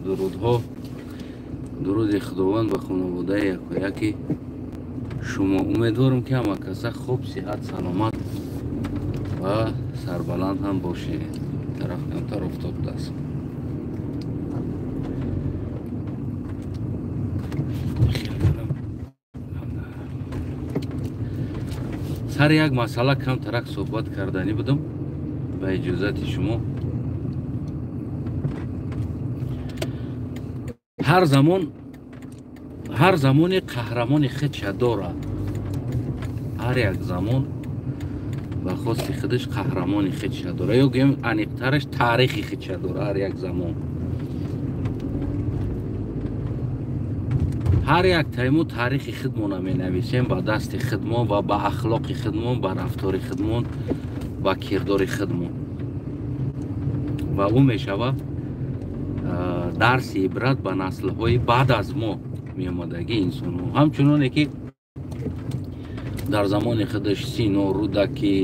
Дурудҳо, дуруди Худованд ба хонаводаи якояки шумо. Умедворам, ки ҳама каса хуб, сиҳат, саломат ва сарбаланд ҳам бошед. Тараф камтар офтоб даст. Сари як масъала камтарак суҳбат карданӣ будам, ба иҷозати шумо. Ҳар замон, ҳар замоне қаҳрамони худша дорад. Ҳар як замон ба хости худаш қаҳрамони худша дорад, ё гӯем, аниқтараш, таърихи худша дорад. Ҳар як замон, ҳар як тайму таърихи худмона менависем ба дасти худмон ва ба ахлоқи худмон, ба рафтори худмон, ба кирдори худмон, ва ӯ мешавад дарси ибрат ба наслҳои баъд аз мо меомадагӣ инсонҳо. Ҳамчуноне ки дар замони худаш Сино, Рӯдакӣ,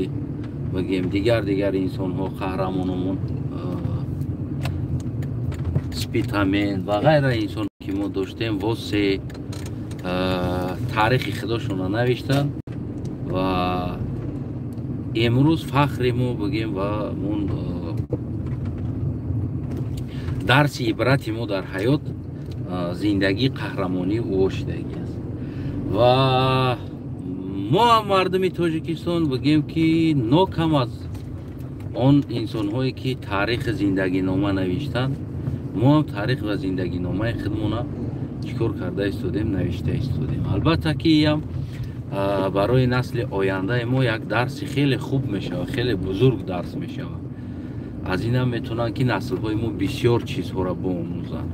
бигем, дигар дигар инсонҳо, қаҳрамономон, Спитамен ва ғайра инсон ки мо доштем, восе таърихи худошонро навиштанд ва имрӯз фахри мо, бигем, ва мон дарси ибрати мо дар ҳаёт зиндагии қаҳрамонии ӯ шидагӣ аст. Ва мо ҳам, мардуми Тоҷикистон, бигем ки нокам аз он инсонҳое ки таърихи зиндагинома навиштанд, мо ҳам таърих ва зиндагиномаи худмона чӣ кор карда истодем? Навишта истодем. Албатта ки иам барои насли ояндаи мо як дарси хеле хуб мешавад, хеле бузург дарс мешавад. Аз инам метавонанд ки наслҳои мо бисёр чизҳоро биомӯзанд.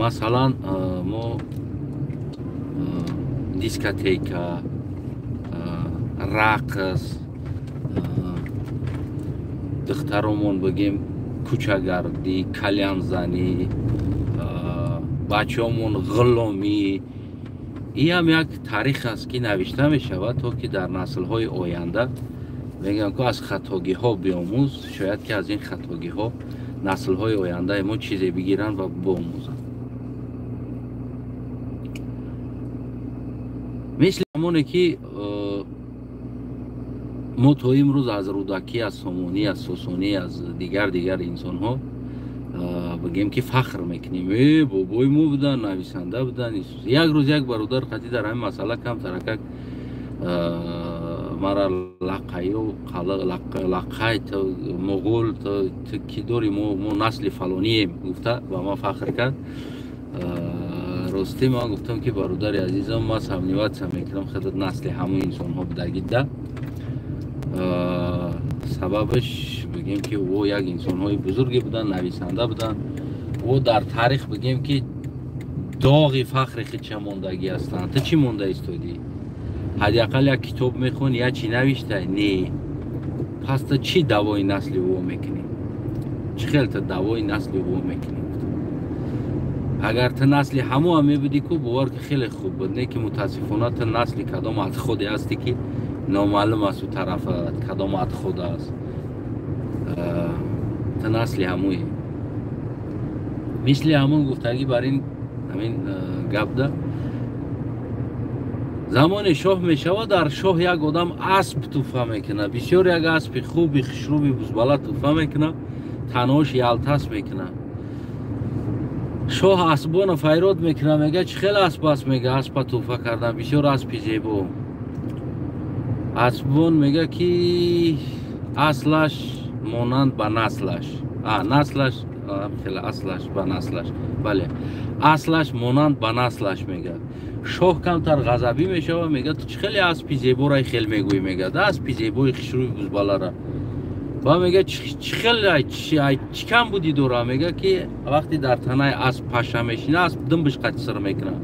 Масалан, мо дискотека, рақс, духтаромон, бигем, кӯчагардӣ, калянзанӣ, бачаҳомон ғуломӣ, иам як таърих аст, ки навишта мешавад, то ки дар наслҳои оянда, мегӯям ку, аз хатогиҳо биомӯз, шояд ки аз ин хатогиҳо наслҳои ояндаи мо чизе бигиранд ва биомӯзанд. Мисли ҳамоне ки мо то имрӯз аз Рӯдакӣ, аз Сомонӣ, аз Сосонӣ, аз дигар дигар инсонҳо, бигем ки, фахр мекунем: э, бобои мо буданд, нависанда буданд. Як рӯз як бародар қатӣ дар ҳамин масъала камтаракак мара лақаю лақай, муғул ту ки дори, мо насли фалонием, гуфта ба ман фахр кард. Ростӣ, ман гуфтам ки, бародари азизам, ман сомневаться мекунам, худат насли ҳамон инсонҳо будагида. Сабабаш, бигем ки, ӯ як инсонҳои бузурге буданд, нависанда буданд, ӯ дар таърих, бигем ки, доғи фахри худша мондагӣ ҳастанд. Ту чӣ монда истодӣ? Ҳадди ақал як китоб мехонӣ, як чӣ навишта не. Пас ту чӣ даъвои насли ӯ мекунӣ? Чӣ хел ту даъвои насли ӯ мекунӣ? Агар ту насли ҳамо ҳам мебудӣ ку, бовар ки, хеле хуб буд. Не ки мутаассифона ту насли кадом отходе ҳастӣ, ки номаълум аст, ӯ тарафат кадом отход аст. Ту насли ҳамое. Мисли ҳамон гуфтагӣ бар ин ҳамин гап да: замоне шоҳ мешавад, дар шоҳ як одам асп туфа мекунад, бисёр як аспи хуби хушрӯби бузбала туфа мекунад, танош ялтас мекунад. Шоҳ асбона файрод мекунад, мега: «Чӣ хел асп аст?» Мега: «Аспа туфа кардам, бисёр аспи зебо». Асбон мега ки аслаш монанд ба наслаш, наслаш хеле, аслаш ба наслаш, бале, аслаш монанд ба наслаш, мега. Шоҳ камтар ғазабӣ мешавад, мега: «Ту чӣ хеле аспи зебора хел мегӯӣ?» Мегад: «Аспи зебои хушрӯи бузбалара». Ва мега: «Чӣ хел, чӣ кам будӣ дора?» Мега ки вақте дар танаи асп паша мешина, асп думбиш қати сир мекунад,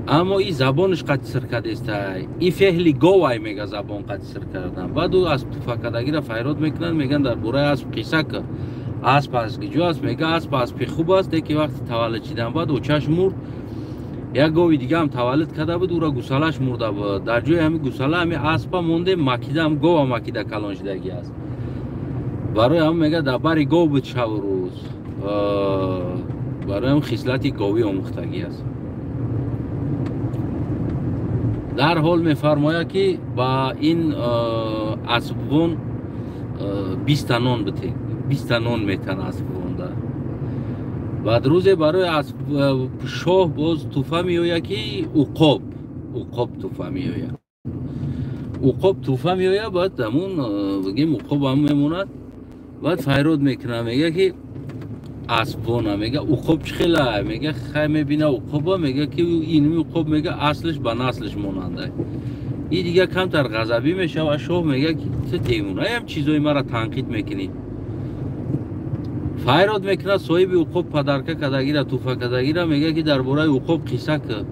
аммо и забонаш қати сир кадестай, и феҳли говай, мега, забон қати сир кардан. Баъд ӯ асп туфакадагиро файрод мекунанд, меган: «Дар бораи асп қисса кар, асп аз киҷо аст?» Мега: «Асп аспи хуб аст, леки вақти таваллуд шидан баъд очаш мурд, як гови дига ҳам таваллуд карда буд, ӯра гусалаш мурда буд, дар ҷои ҳами гусала ҳами аспа монде, макида, ҳам гова макида калон шидагӣ аст. Барои ҳам, мега, дар бари гов буд шаву рӯз». Барои хислати говӣ омӯхтагӣ аст. Дар ҳол мефармояд, ки ба ин асбвон 20 нон бите, 20 нон метан асбвонда. Баъд рӯзе барои шоҳ боз туфа меояд, ки уқоб, уқоб туфа меояд. Уқоб туфа меояд, баъд ҳамун бигем уқоб ҳам мемонад. Баъд файрод мекунад, мега ки асбвона, мега уқоб чӣ хела? Мега хай мебина уқоба, мега ки инми уқоб, мега аслиш ба наслиш монанда. И дига камтар ғазабӣ мешава шоҳ, мега ки ту девонаям, чизои мара танқид мекунӣ. Файрод мекунад соҳиби уқоб падарка кадагира, туфа кадагира, мега ки дар бораи уқоб қисса кӣ.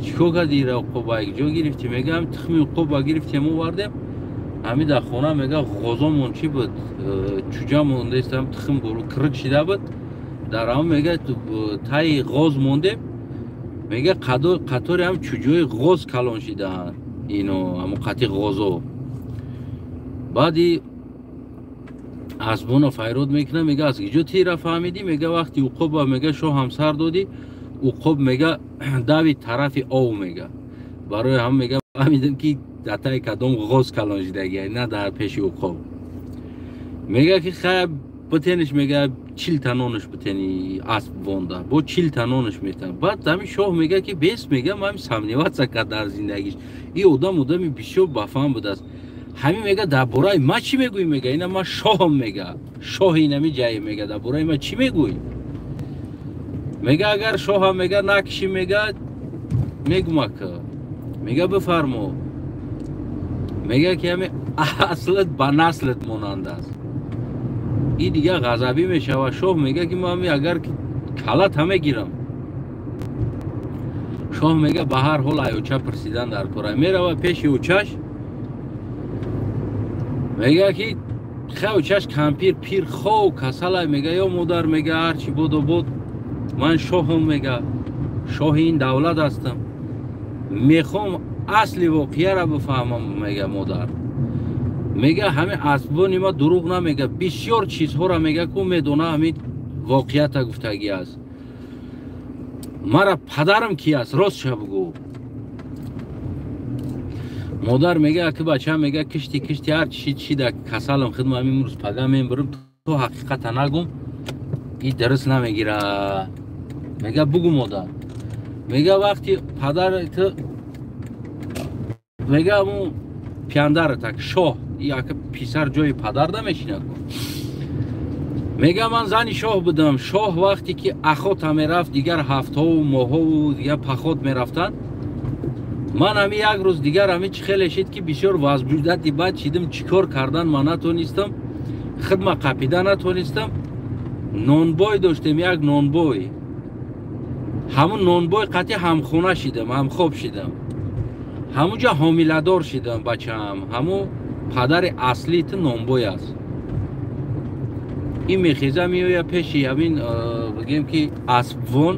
Чикор кардӣ ира уқоба ҷо гирифтӣ? Мега ҳам тухми уқоба гирифтем, овардем. Ҳами дар хона, мега, ғозомон чӣ буд, чуҷа мондестам, тухм буру кирик шида буд. Дар ҳам, мега, таи ғоз мондем, мега қатори ҳам чуҷои ғоз калон шидаанд ино, ҳамо қати ғозо. Баъди асбона файрод мекунад, мега аз киҷо тира фаҳмидӣ? Мега вақти уқоба, мега, шоҳ ҳамсар додӣ, уқоб, мега, дави тарафи ов, мега. Барои ҳам, мега, фаҳмидам, ки дар таи кадом ғоз калон шидагия, на дар пеши уқоб. Мега ки хай битениш, мега 40 та нонаш битени асб вонда, бо 40 та нонаш метан. Баъд ҳамин шоҳ мега ки бес, мега, ман сомневаться кард дар зиндагиш. И одам одами бисёр бафаҳм будааст. Ҳамин, мега, дар бораи ма чӣ мегӯӣ? Мега ина ман шоҳам, мега, шоҳи инами ҷае, мега, дар бораи ма чӣ мегӯӣ? Мега агар шоҳам, мега, накишӣ, мега, мегумак. Мега бифармо. Мега ки ҳами аслат ба наслат монанд аст. И дига ғазабӣ мешава шоҳ, мега ки ман агар калата мегирам. Шоҳ мега ба ҳар ҳол аёча пурсидан дар кора. Мерава пеши учаш, мега ки хай учаш кампир пир хов касалай. Мега ё модар, мега, ҳарчи бодо бод, ман шоҳам, мега, шоҳи ин давлат ҳастам, мехоҳам асли воқеаро бифаҳмам. Мега модар, мега, ҳамин асбони ма дурӯғ намега, бисёр чизҳоро мега ку медона, ҳамин воқеата гуфтагӣ аст. Мара падарам ки аст, ростша бугӯ. Модар мега ки бача, мега, кишти кишти ҳар чиши чида касалам хидма, ҳамин имрӯз пага мебарам, то ҳақиқата нагум и дурст намегира. Мега бугӯ модар. Мега вақти падар ту, мега, ҳамун пияндаратак шоҳ, як писар ҷои падар намешинад. Мега ман зани шоҳ будам. Шоҳ вақте ки охота мерафт, дигар ҳафтаҳову моҳову дигар поход мерафтанд, ман ҳами як рӯз дигар ҳами чӣ хеле шид, ки бисёр возбуждать бад шидам, чӣ кор кардан ман натонистам, хидма қапида натонистам. Нонбой доштем, як нонбой, ҳамун нонбой қатъи ҳамхона шидам, ҳамхоб шидам, ҳамунҷа ҳомиладор шидам бачаам. Ҳамун падари аслии ту нонбой аст. Ин мехеза, меоя пеши ҳамин, бигем ки асбвон,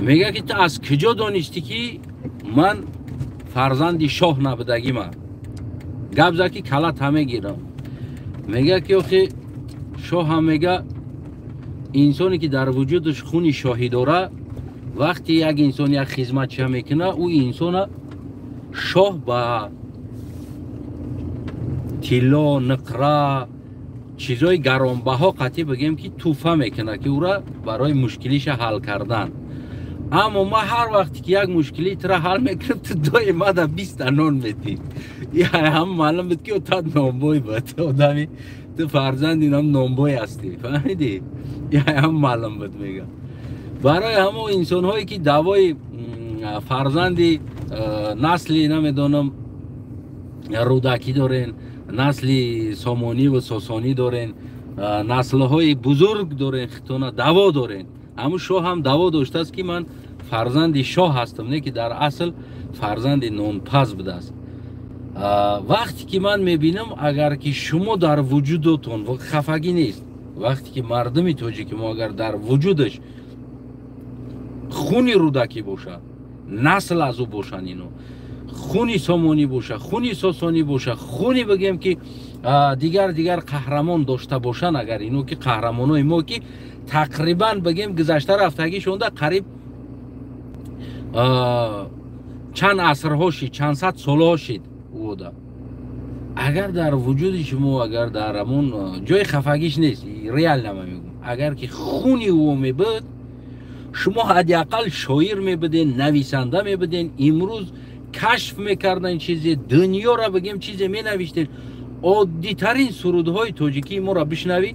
мега ки ту аз куҷо донистӣ, ки ман фарзанди шоҳ набудагима? Гап зад, ки калата мегирам. Мега ки охи шоҳам, мега, инсоне ки дар вуҷудаш хуни шоҳӣ дора, вақте як инсон як хизматча мекуна, ӯ инсона шоҳ ба тилло, нуқра, чизои гаронбаҳо қатъӣ, бигем ки туҳфа мекунад, ки ӯра барои мушкилиша ҳал кардан. Аммо ман ҳар вақте ки як мушкилии тура ҳал мекунам, ту доима да 20 та нон метӣ. Ҳам маълум буд, ки та нонбой буд одами, ту фарзанди нам нонбой ҳастӣ, фаҳмидӣ? Ҳам маълум буд. Мега барои ҳамон инсонҳое ки даъвои фарзанди насли, намедонам, Рӯдакӣ дорен, насли Сомониву Сосонӣ дорен, наслҳои бузург дорен, хитона даъво дорен. Ҳамун шоҳ ҳам даъво доштааст, ки ман фарзанди шоҳ ҳастам, не ки дар асл фарзанди нонпаз будааст. Вақте ки ман мебинам, агар ки шумо дар вуҷудотон хафагӣ нест, вақте ки мардуми тоҷики мо агар дар вуҷудаш хуни Рӯдакӣ бошад, насл аз ӯ бошанд, ино Хуни Сомонӣ боша, хуни Сосонӣ боша, хуни бигем ки дигар қаҳрамон дошта бошанд, агар ино ки қаҳрамонои мо ки тақрибан бигем гузашта рафтагишонда қариб чанд асрҳо шид, чанд сад солҳо шид уда. Агар дар вуҷуди шумо, агар дар ҳамон ҷои хафагиш нест, реально ман мегӯям, агар ки хуни ӯ мебуд, шумо ҳадди ақал шоир мебуден, нависанда мебуден, имрӯз кашф мекардан чизе, дунёра бигем чизе менавиштен. Оддитарин сурудҳои тоҷикии моро бишнавӣ,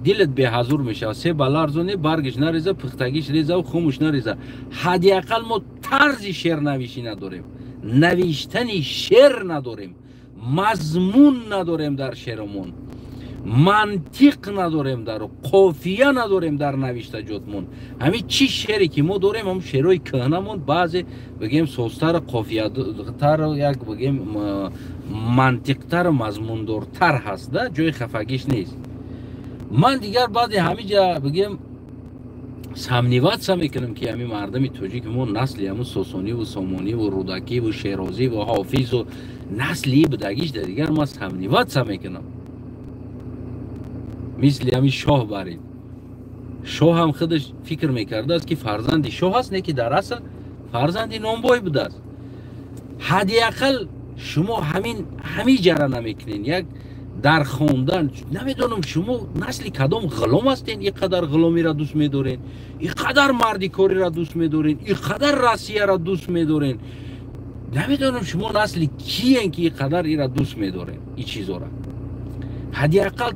дилат беҳазур мешавад. Се баларзоне, баргиш нареза, пухтагиш резаву хумуш нареза. Ҳадди ақал мо тарзи шеърнавишӣ надорем, навиштани шеър надорем, мазмун надорем дар шеъромон, мантиқ надорем, дар қофия надорем дар навиштаҷотмон. Ҳамин чӣ шеъре ки мо дорем, ҳам шеърҳои кӯҳнамон баъзе бигем созтар, қофиятар, як бигем мантиқтар, мазмундортар ҳаст, да ҷои хафагиш нест. Ман дигар баъзе ҳамиҷа бигем сомневаться мекунам ки ҳамин мардами тоҷик мо насли ҳамун Сосониву Сомониву Рудакиву Шерозиву Ҳофизу насли будагиш да дигар ман сомневаться мекунам. Мисли ҳамин шоҳ барид. Шоҳ ҳам худаш фикр мекардааст ки фарзанди шоҳ аст, не ки дар асл фарзанди нонбой будааст. Ҳадди ақал шумо ҳамин ҳамиҷара намекунен, як дар хондан намедонам шумо насли кадом ғулом ҳастен, ин қадар ғуломиро дӯст медорен, ин қадар мардикориро дӯст медорен, ин қадар Россияро дӯст медорен. Намедонам шумо насли киен ки ин қадар ира дӯст медорен, ин чизора. Ҳадди ақал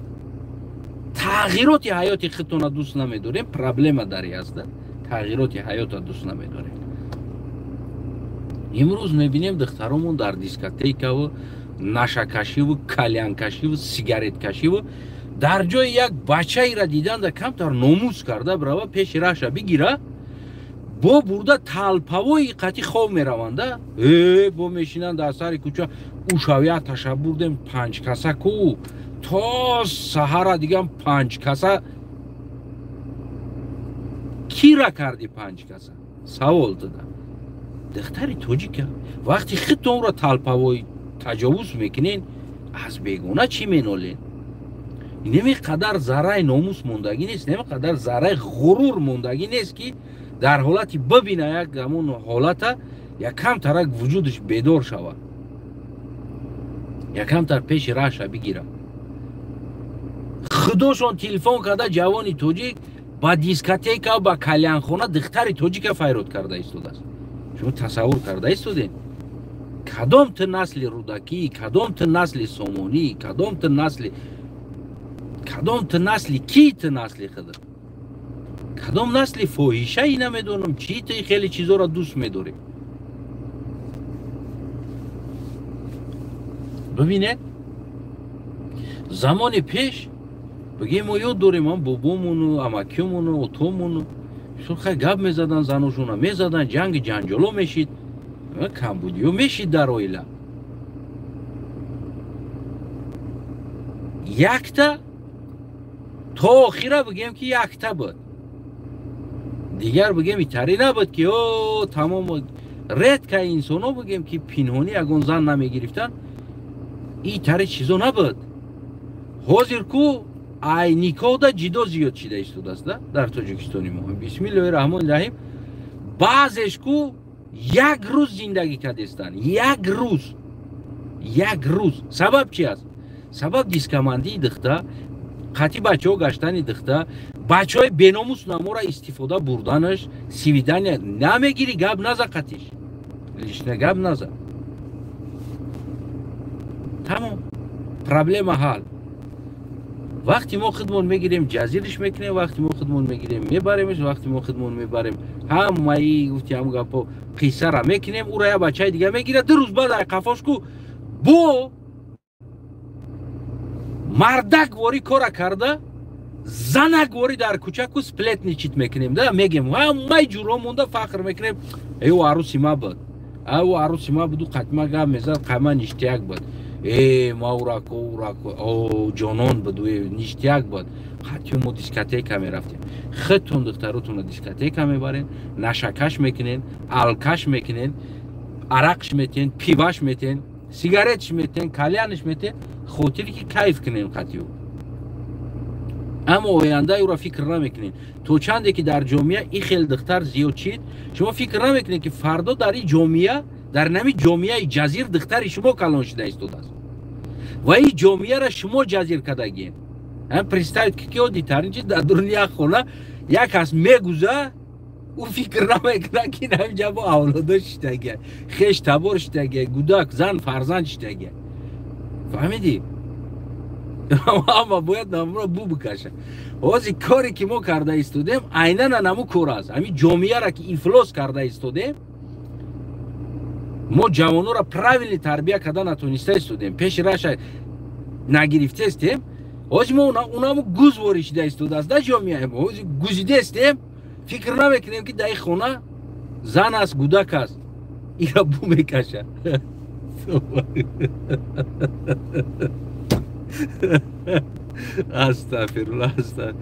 тағйироти ҳаёти худтонро дӯст намедорем, проблема дар ин аст, тағйироти ҳаётро дӯст намедорем. Имрӯз мебинем духтаромон дар дискотекаву нашакашиву кальянкашиву сигареткашиву дар ҷои як бачаеро диданда камтар номус карда бирава пеши раҳша бигира, бо бурда талпавои қатӣ хов мераванда, бо мешинанд дар сари кӯча, ӯшавия таша бурдем панҷкаса ку то саҳара дигам панҷкаса. Кира карди панҷкаса? Савол дада. Духтари тоҷика вақти худтонро талпавои таҷовуз мекунен, аз бегона чӣ менолен? Неми қадар зарраи номус мондагӣ нест, неми қадар зарраи ғурур мондагӣ нест ки дар ҳолати бибина як ҳамон ҳолата якамтарак вуҷудаш бедор шавад, якамтар пеши раҳша бигирад. Худошон телефон карда ҷавони тоҷик ба дискотека, ба кальянхона духтари тоҷика файрод карда истодааст. Шумо тасаввур карда истодед? Кадом ту насли Рудакӣ, кадом ту насли Сомонӣ, кадом ту насли, кадом ту насли ки ту насли худат, кадом насли фоҳишаи намедонам чӣ ту хеле чизоро дӯст медорӣ. Бибинед, замони пеш бигем мо ёд дорем, ам бобомону амакиёмону отомону хай гап мезадан, заношона мезадан, ҷанги ҷанҷоло мешид, камбудиё мешид дар оила. Якта то охира бигем ки якта буд, дигар бигем итари набуд ки о тамом редка инсоно бигем ки пинҳонӣ ягон зан намегирифтан, итари чизо набуд. Ҳозир ку ай никоҳда ҷидо зиёд шида истодааст дар Тоҷикистони мо. Бисмиллоҳи раҳмони раҳим. Баъзеш ку як рӯз зиндагӣ кардестанд, як рӯз, як рӯз. Сабаб чи аст? Сабаб дискомандии духта, қатъи бачаҳо гаштани духта, бачаҳои беномус намора истифода бурданаш, свидания намегирӣ, гап наза қатиш, лишне гап наза, тамом, проблема ҳал. Вақти мо худмон мегирем ҷазириш мекунем, вақти мо худмон мегирем мебаремш, вақти мо худмон мебарем ҳамаи гуфти ҳам гапо қиссара мекунем, ура я бачаи дига мегирад, ду рӯз баъд ай қафош ку бо мардак ворӣ кора карда, занак ворӣ дар кӯча ку сплетничать мекунем, да мегем ҳамаи ҷурҳо монда фахр мекунем, эй ӯ арӯси ма буд, ӯ арӯси ма буду қатма гап мезад, қайма ништияк буд, ма урако урако о ҷонон буд, ништияк буд, қатъи мо дискотека мерафтем. Худтон духтаротонро дискотека мебарен, нашакаш мекунен, алкаш мекунен, Арақш метен, пиваш метен, сигаретш метен, кальянш метен, хотире ки кайф кунем қатиё. Аммо ояндаи ӯро фикр намекунед. То чанде ки дар ҷомеа ин хел духтар зиёд шид, шумо фикр намекунед, ки фардо дар ин ҷомеа, дар нами ҷомеаи ҷазир духтари шумо калон шида истодааст ва ин ҷомеаро шумо ҷазир кардагиед. Ҳам представить ки оддитарин чиз, дар дуруни як хона як кас мегуза, ӯ фикр намекунад, ки наминҷа бо авлодо шиштагия, хеш табор шиштагия, гудак, зан, фарзанд шиштагия. Фаҳмидӣ? Ама бояд намро бу бикаша. Ҳозир коре ки мо карда истодем, айнан анаму кор аст. Ҳамин ҷомеаро ки ифлос карда истодем, мо ҷавононро правильно тарбия карда натониста истодем, пеши раша нагирифтаистем. Ҳозир мо унаму гуз ворид шида истодааст да ҷомеа. Ҳозир гузидаистем, фикр намекунем, ки дар ин хона зан аст, гудак аст, ира бу мекаша. Астағфируллоҳ, астағфир.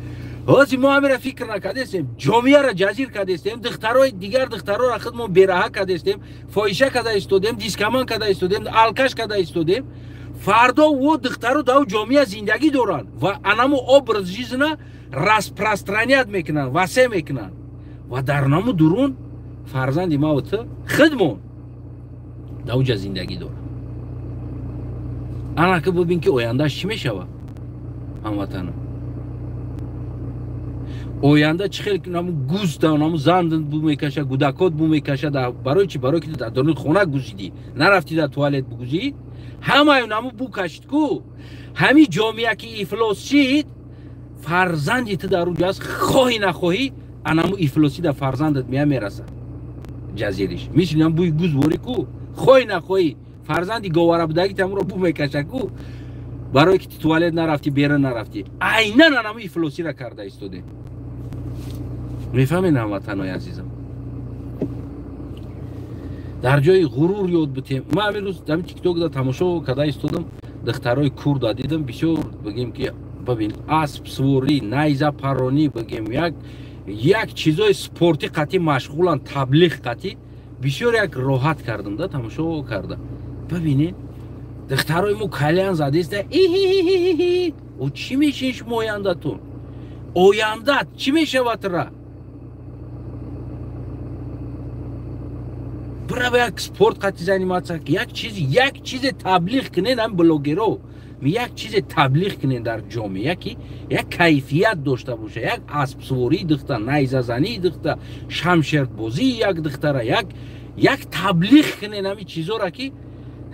Ҳозир мо ҳамира фикр накардестем, ҷомеаро ҷазир кардестем, духтарои дигар духтароро худ мо бераҳа кардестем, фоҳиша карда истодем, дискаман карда истодем, алкаш карда истодем. Фардо ӯ духтаро дар ҷомеа зиндагӣ доранд ва анаму образ жизна распространять мекунанд, васеъ мекунанд ва дар наму дурун фарзанди маву ту худмон дар уҷа зиндагӣ дорад. Ана ки бубин, ки ояндааш чӣ мешавад, ҳамватанам. Оянда чӣ хел наму гуз наму зан бу мекаша, гудакот бу мекаша. Барои чӣ? Барои ки дар даруни хона гузидӣ, нарафтӣ дар туалет бугузӣ, ҳамаю наму бу кашид ку. Ҳамин ҷомеа ки ифлос шид, фарзанди ту дар уҷа аст, хоҳӣ нахоҳӣ, анаму ифлосӣ дар фарзандат мея мерасад. Ҷазириш мисли нам бӯи гуз ворӣ ку, хоҳӣ нахоҳӣ, фарзанди говара будагит ҳамуро бу мекаша ку, барое ки ту туалет нарафтӣ, берун нарафтӣ. Айнан анаму ифлосиро карда истодем. Мефаҳмед, ҳамватанои азизам? Дар ҷои ғурур ёд бутем. Ман ҳамин рӯз ҳамин тиктокда тамошо карда истодам, духтарои курда дидам, бисёр, бигем ки, бибин, аспсуворӣ, найзапаронӣ, бигем, як чизои спортӣ қатъи машғуланд, таблиғ қатъи бисёр як роҳат кардам да тамошо карда. Бибинед, духтарои мо кальян задеста. Иҳиҳиҳи, о, чӣ мешин шумо ояндатон? Ояндат чӣ мешавад? Ра бирава як спорт қатъи заниматься, як чиз, як чизе таблиғ кунед. Ҳам блогеро як чизе таблиғ кунед дар ҷомеа, ки як кайфият дошта боша, як аспсувории духта, найзазании духта, шамшербозии як духтара, як таблиғ кунед ҳамин чизоро, ки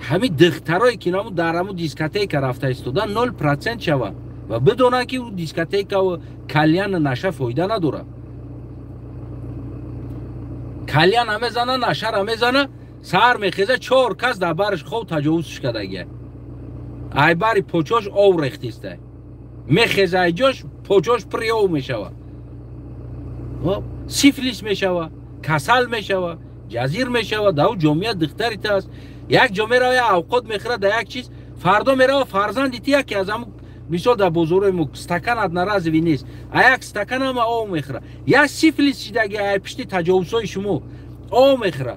ҳамин духтарое ки наму дар ҳаму дискотека рафта истода, 0% шаванд ва бидонанд, ки ӯ дискотекаву кальяна наша фоида надорад. Кальян мезана, нашара мезана, саҳар мехеза, чор кас дар бараш хоб таҷовузш кардагия, ай бари почош ов рехтиста, мехеза, ай ҷош почош пури ов мешава, сифлис мешава, касал мешава, ҷазир мешава. Дар ӯ ҷомеа духтари та аст, як ҷо мерава, як авқот мехӯрад, дар як чиз, фардо мерава фарзанди ти яке аз ҳаму, мисол, дар бозорҳои мо стакан одноразовый нест, а як стакан ҳама ов мехӯра, як сифлис шидаги ай пишти таҷовузҳои шумо ов мехӯра,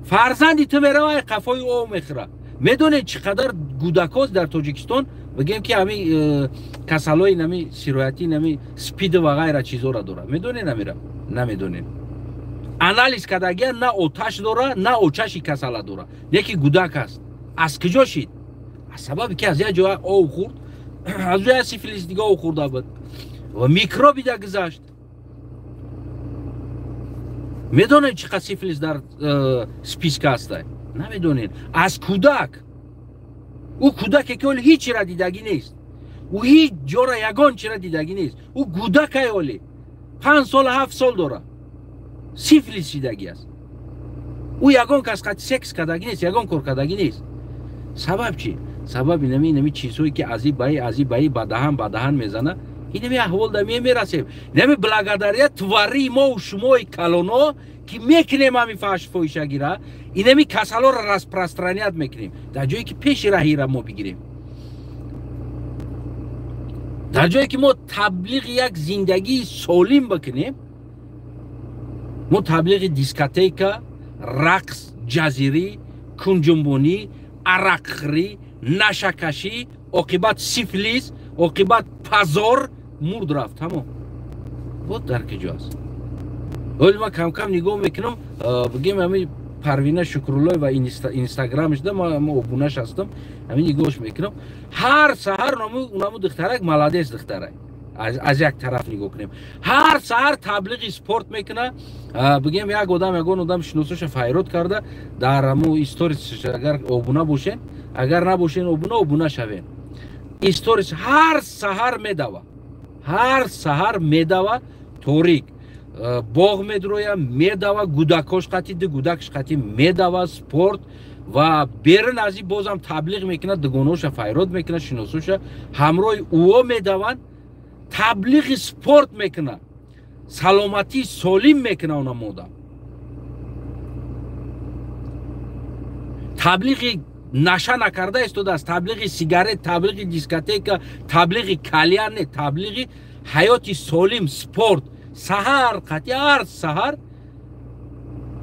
фарзанди ту мерава, ай қафои ов мехӯра. Медонед, чӣ қадар гудакост дар Тоҷикистон, бигем, ки ҳами касалҳои нами сироятӣ, нами спиду ва ғайра чизҳоро дорад? Медонед намира? Намедонед. Анализ кардагия, на оташ дора, на очаши касала дора, леки гудак аст. Аз куҷо шид? Аз сабаби ки аз як ҷоя ов хӯрд, аз ҷоя сифилис дига ов хӯрда буд ва микроби да гузашт. Медонед, чӣ қад сифилис дар списка аста? Намедонед. Аз кӯдак, ӯ кӯдаке ки оли ҳеҷ чира дидагӣ нест, ӯ ҳеҷ ҷора ягон чира дидагӣ нест, ӯ гудакай, оли 5 сола, 7 сол дора, сифилис шидагӣ аст. Ӯ ягон кас қати секс кардагӣ нест, ягон кор кардагӣ нест. Сабаб чӣ? Сабаби нами чизҳое ки ази баи, ази баи ба даҳан мезана. Инами аҳвол да мерасем, нами благодаря тварии мову шумои калоно, ки мекунем ҳами фаҳш фоҳишагира, инами касалоро распространять мекунем, дар ҷое ки пеши раҳира мо бигирем, дар ҷое ки мо таблиғи як зиндагии солим бикунем, мо таблиғи дискотека, рақс, ҷазирӣ, кунҷумбонӣ, арақхӯрӣ, нашакашӣ, оқибат сифлис, оқибат пазор, мурд рафт. Тамом. Вот дар киҷо аст. Ҳоли ман кам-кам нигоҳ мекунам, бигем ҳамин Парвина Шукруллоева инстаграмашда ман обунаш ҳастам, ҳамин нигоҳш мекунам. Ҳар саҳар унаму духтарак молодец духтарак. Аз як тараф нигоҳ кунем, ҳар саҳар таблиғи спорт мекуна. Бигем як одам, ягон одам шиносоша файрод карда дар ҳаму сторис, агар обуна бошен, агар набошен обуна, обуна шавен. Сторис ҳар саҳар медава, ҳар саҳар медава, торик боғ медроя, медава, гудакош қати, ду гудакш қати медава спорт ва берун аз ин бозам таблиғ мекунад, дугоноша файрод мекунад, шиносоша ҳамроҳи ӯо медаванд, таблиғи спорт мекунад, саломатии солим мекунад. Она модам таблиғи наша накарда истодааст, таблиғи сигарет, таблиғи дискотека, таблиғи кальян не, таблиғи ҳаёти солим, спорт. Саҳар қати, ҳар саҳар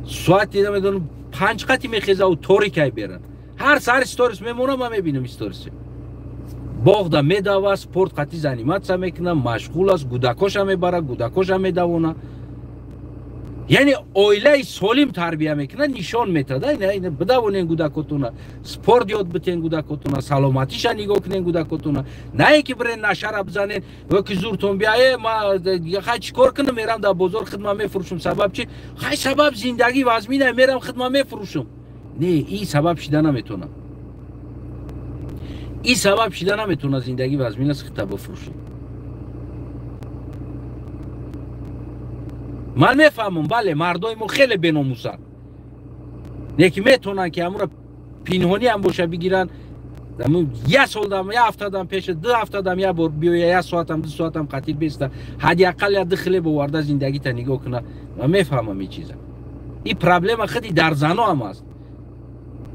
соати намедонам 5 қати мехезаву торикай беран. Ҳар саҳар сторис мемонам, ман мебинам сторисе. Боғда медава, спорт қати заниматься мекуна, машғул аст, гудакоша мебара, гудакоша медавона. Яъне оилаи солим тарбия мекуна, нишон метада, бидавонен гудакотуна, спорт ёд битен гудакотуна, саломатиша нигоҳ кунен гудакотуна, на ин ки бирен нашара бизанен ё ки зуртон биае, ма хай чӣ кор кунам, мерам дар бозор хидма мефурӯшам. Сабаб чи? Хай сабаб зиндагӣ вазмина, мерам хидма мефурӯшам. Не, ин сабаб шида наметонад, ин сабаб шида наметавонад зиндагӣ вазмин аст, хита бифурӯшӣ. Ман мефаҳмам, бале, мардои мо хеле беномусанд, лекин метавонанд ки ҳамура пинҳонӣ ҳам боша бигиранд. Як солдам, як ҳафтадам пеша, ду ҳафтадам як бор биёя, як соатам, ду соатам қатил беста, ҳадди ақал як ду хлеб оварда зиндагита нигоҳ куна. Ман мефаҳмам ин чиза. Ин проблема худи дар зано ҳам аст.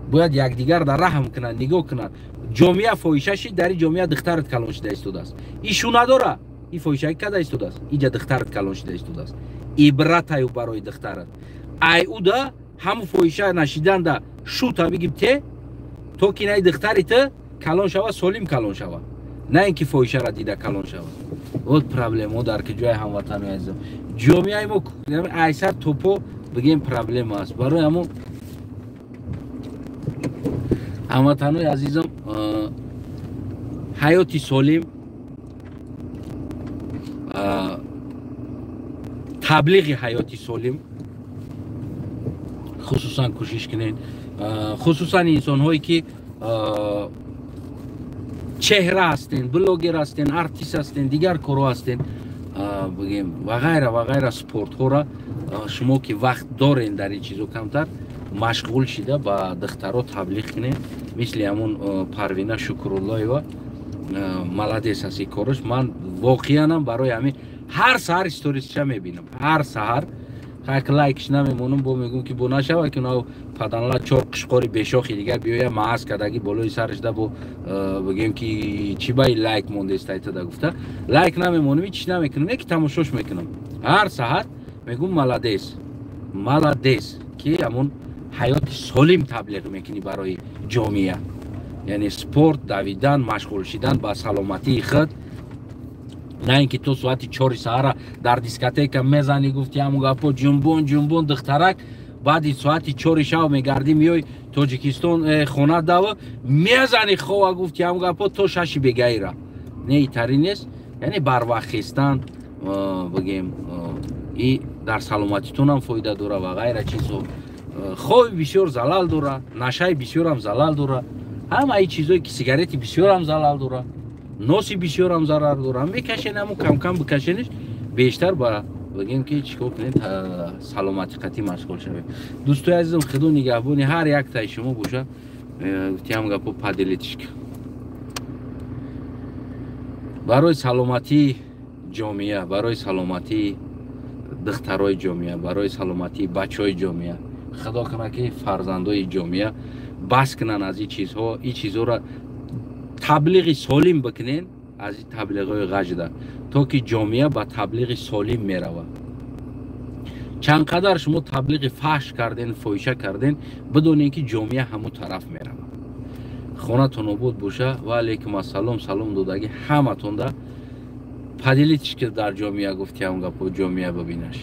Бояд якдигар дар раҳм кунанд, нигоҳ кунанд. Ҷомеа фоҳиша шид, дар ин ҷомеа духтарат калон шида истодааст. Ин шу надора, ин фоҳишагӣ карда истодааст, инҷа духтарат калон шида истодааст. Ибратаю барои духтарат. Ай уда ҳаму фоҳиша нашиданда шута бигиб те, то ки наи духтари ту калон шава, солим калон шава, на ин ки фоҳишара дида калон шава. Вот проблема дар ки ҷои ҳамватанои азизам. Ҷомеаи мо айсар топо бигем проблема аст. Барои ҳамун ҳамватанои азизам, ҳаёти солим, таблиғи ҳаёти солим хусусан кӯшиш кунед, хусусан инсонҳое ки чеҳра ҳастен, блогер ҳастен, артист ҳастен, дигар корҳо ҳастен, бигем ва ғайра ва ғайра спортҳоро шумо ки вақт дорен дар ин чизо камтар машғул шида ба духтаро таблиғ кунед. Мисли ҳамун Парвина Шукруллоева молодец аст ин кораш. Ман воқеанам барои ҳамин ҳар саҳар сторисча мебинам, ҳар саҳар как лайкш намемонам, бо мегӯм ки бо нашава ки унав паданла чор қишқори бешохи дигар биёя мааз кардаги болои сарашда бо бигем ки чӣ баи лайк мондест айтада гуфта лайк намемонам, ҳеч намекунам, яки тамошош мекунам. Ҳар саҳар мегӯм молодец, молодец ки ҳамун ҳаёти солим таблиғ мекунӣ барои ҷомеа. Яъне спорт, давидан, машғул шидан ба саломатии худ, на ин ки то соати 4 саҳара дар дискотека мезанӣ, гуфти ҳамун гапо ҷунбон ҷунбон духтарак, баъди соати 4 шав мегардӣ миёй Тоҷикистон хона дава мезанӣ хова, гуфти ҳамун гапо то 6 бегаира. Не, итари нест. Яъне барвақт хестан бигем и дар саломатитонам фоида дора ва ғайра чизҳо. Хоби бисёр залал дора, нашаи бисёрам залал дора, ҳамаи чизое ки сигарети бисёрам залал дора, носи бисёрам зарар дора. Мекашен ҳамун камкам бикашениш бештар ба бигем ки чӣ кор кунед, саломатӣ қатъӣ машғул шавед. Дӯстои азизам, худо нигаҳбони ҳар яктаи шумо боша. Гуфтиам гапо поделитишка барои саломатии ҷомеа, барои саломатии духтарои ҷомеа, барои саломатии бачаҳои ҷомеа. Худо кунад ки фарзандои ҷомеа бас кунанд аз ин чизҳо, ин чизҳоро таблиғи солим бикунен аз ин таблиғҳои ғажда, то ки ҷомеа ба таблиғи солим меравад. Чанд қадар шумо таблиғи фаҳш карден, фоҳиша карден, бидонед, ки ҷомеа ҳамун тараф меравад. Хонатон обод боша. Ва алейкум ассалом. Салом додагӣ ҳаматонда. Поделитесь, ки дар ҷомеа гуфтиам гапо, ҷомеа бибинаш.